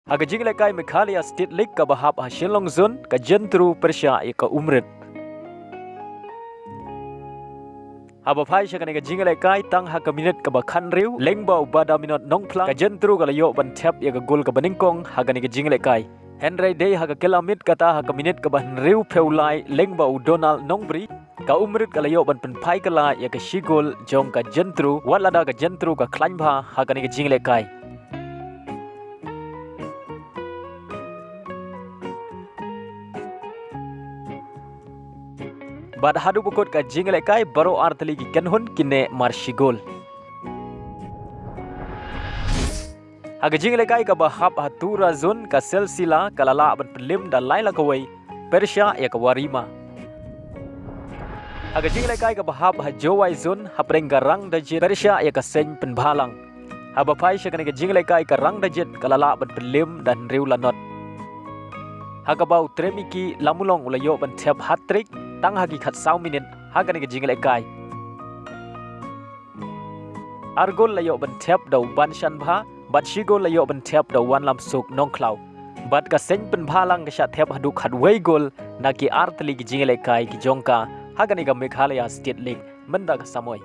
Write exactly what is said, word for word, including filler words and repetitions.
Ha ka jingïalehkai Meghalaya State League kaba hap ha Shillong Zone, ka Jentru pyrshah ïa ka Umrit. Haba phai sha kane ka jingïalehkai, tang ha ka minit kaba khathynriew lyngba u Badaminot Nongphlang, ka Jentru ka la ïoh ban thep ïa ka gol kaba nyngkong ha kane ka jingïalehkai. Hynrei dei ha ka kylla miet kata, ha ka minit kaba hynriewphew lai lyngba u Donald Nongbri, ka Umrit ka la ïoh ban pynphai kylla ïa ka shi gol jong ka Jentru, wat lada ka Jentru ka khlaiñ bha ha kane ka jingïalehkai. Bad haduh ba kut ka jingïalehkai, baroh artylli ki kynhun ki neh mar shi gol. Ha ka jingïalehkai kaba hap ha Tura Zone, ka Silsila ka la lah ban pynliem da lai la kawei pyrshah ïa ka Wahrima. Ha ka jingïalehkai kaba hap ha Jowai Zone, hapdeng ka Rangdajied pyrshah ïa ka Seiñ Pynbhalang. Haba phai sha kane ka jingïalehkai, ka Rangdajied ka la lah ban pynliem da hynriew la not. Ha kaba u Tremiki Lamulong u la ïoh ban thep hat-trick tang ha ki khatsaw minit ha kane ka jingïalehkai. Ar gol la ïoh ban thep da u Banshanbha, bad shi gol la ïoh ban thep da u Wanlamsuk Nongkhlaw. Bad ka Seiñ Pynbhalang ka shah thep haduh khatwei gol na ki artylli ki jingïalehkai ki jong ka ha kane ka Meghalaya State League mynta ka samoi.